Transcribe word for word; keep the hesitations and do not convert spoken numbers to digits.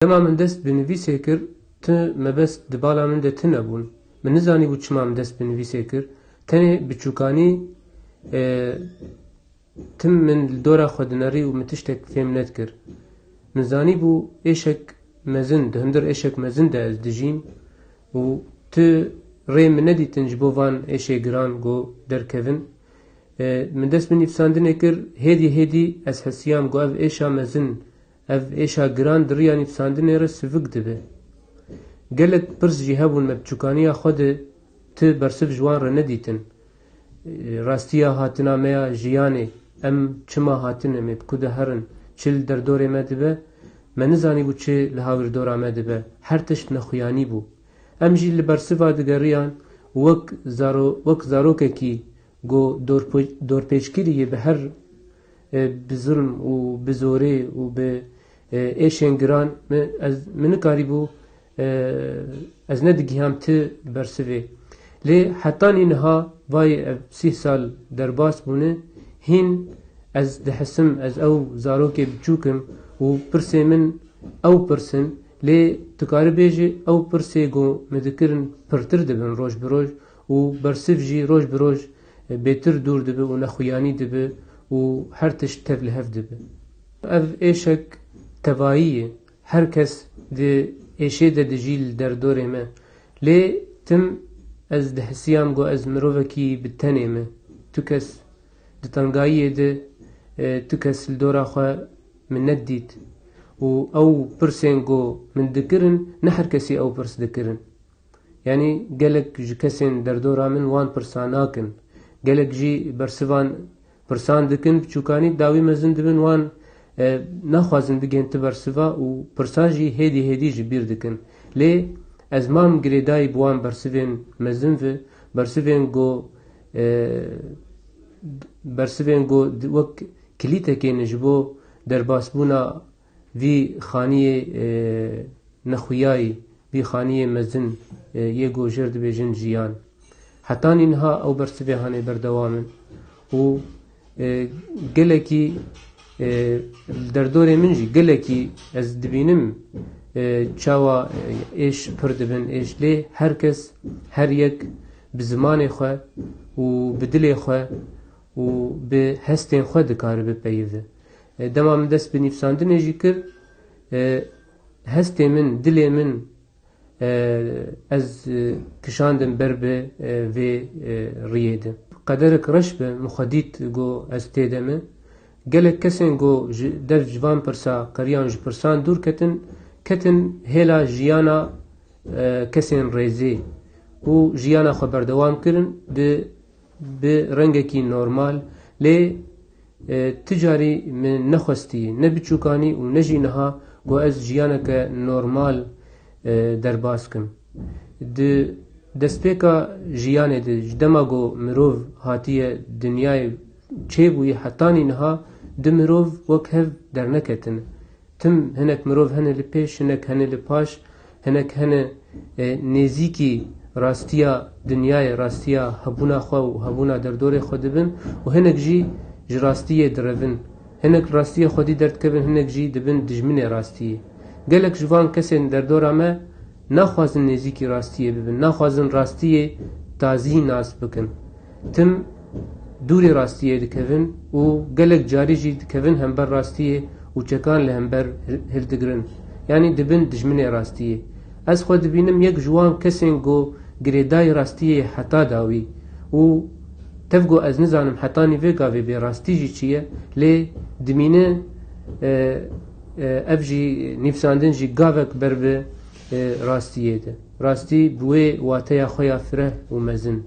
Dema min dest bi nivîsê kir, ti mebest di bala min de tune bûn. Min nizanîbû çima min dest bi nivîsê kir. Tenê bi çûkanî, e, tim min li dora xwe dinerî û min tiştek fêm nedikir. Min zanîbû êşek mezin, di hundir êşek mezin de ez dijîm û ti rê min nedîtin ji bo van êşê giran ku derkevin. E, min dest bi nivîsandinê kir, hêdî hêdî ez hesiyam ku ev êşa mezin, ev êşa giran di riya nivîsandinê re sivik dibe. Gelek pirs jî hebûn me bi çûkaniya xwe de ti bersiv ji wan re nedîtin. E, rastiya hatina me ya jiyanê, em çima hatine, me bi ku de herin, çi li derdorê me dibe, me nizanîbû çi li hawirdora me dibe. Her tişt nexuyanî bû. Em jî li bersiva digeriyan û wek zaro-, wek zarokekî ku dorpê-, dorpêçkirî yê bi her, e, bi zilm û bi zorê û bi, e, êşên giran, min, ez, min nikarîbû, e, ez nedigiham ti bersivê. Lê hetanî niha vayê ev sîh sal derbas bûne, hîn ez dihisim, ez ew zarokê biçûk im û pirsê min ew pirs in, lê tu karî bêjî ew pirsê ku min dikirin pirtir dibin roj bi roj û bersiv jî roj bi roj bêtir dûr dibe û nexuyanî dibe û her tişt tev li hev dibe. Ev êşek tevayî ye. Her kes di êşê de dijî li derdorê me. Lê tim ez dihisiyam ku ez mirovekî bi tenê me. Tu kes di tengayiyê de, e, tu kes li dora xwe min nedît. Û ew pirsên ku min dikirin, ne her kesî ew pirs dikirin. Yanî gelek ji kesên derdora min wan pirsa nakin. Gelek jî bersivan pirsan dikin, bi çûkanî dawî mezin dibin, wan, e, naxwazin bigên ti bersiva û pirsan jî hêdî hêdî ji bîr dikin. Lê ez mam girêdayî bi wan bersivên mezin ve, bersivên ku, e, bersivên ku di-, wek kilîtekê ne ji bo derbasbûna vî xaniyê, e, nexuyayî, vî xaniyê mezin, e, yê ku jêr dibêjin jiyan. Hetanî niha ew bersivê hane berdewam in û, e, gelekî, e, li derdorê min jî gelekî ez dibînim, e, çawa, e, êş pir dibin êş, lê her kes, her yek bi zimanê xwe û bi dilê xwe û bi hestên xwe dikare bipeyive. E, dema min dest bi nivîsandinê jî kir, e, hestê min, dilê min, e, ez, e, kişandim ber bi, e, vê, e, riyê de. Qederek reş be, min xwe dît ku ez tê de me. Gelek kesên ku ji dev ji van pirsa qeriyan, ji pirsan dûr ketin, ketin hêla jiyana, e, kesên rêzê û jiyana xwe berdewam kirin di bi rengekî normal, lê, e, ti carî min nexwestî, ne bi çûkanî û ne jî niha, ku ez jiyaneke normal, e, derbas kim. Di destpêka jiyanê de, ji dema ku mirov hatiye dinyayê çêbûyî hetanî niha, di mirov wek hev derneketine. Tim hinek mirov hene li pêş, hinek hene li paş, hinek hene, e, nêzîkî rastiya dinyayê, rastiya hebûna xwe û hebûna derdorê xwe dibin û hinek jî ji rastiyê direvin. Hinek rastiyê xwedî derdikevin, hinek jî dibin dijminê rastiyê. Gelek ji van kesên derdora me naxwazin nêzîkî rastiyê bibin, naxwazin rastiyê tazî nas bikin. Tim dûrê rastiyê dikevin û gelek carî jî dikevin hember rastiyê û çekan li hember hil-, hildigirin. Yanî dibin dijminê rastiyê. Ez xwe dibînim yek ji wan kesên ku girêdayî rastiyê heta dawî û tev ku ez nizanim hetanî vê gavê bê rastî jî çi ye, lê dimîne, e, e, ev jî nivîsandin jî gavek ber bi, e, rastiyê de. Rastî bi wê wateya xwe ya fireh û mezin.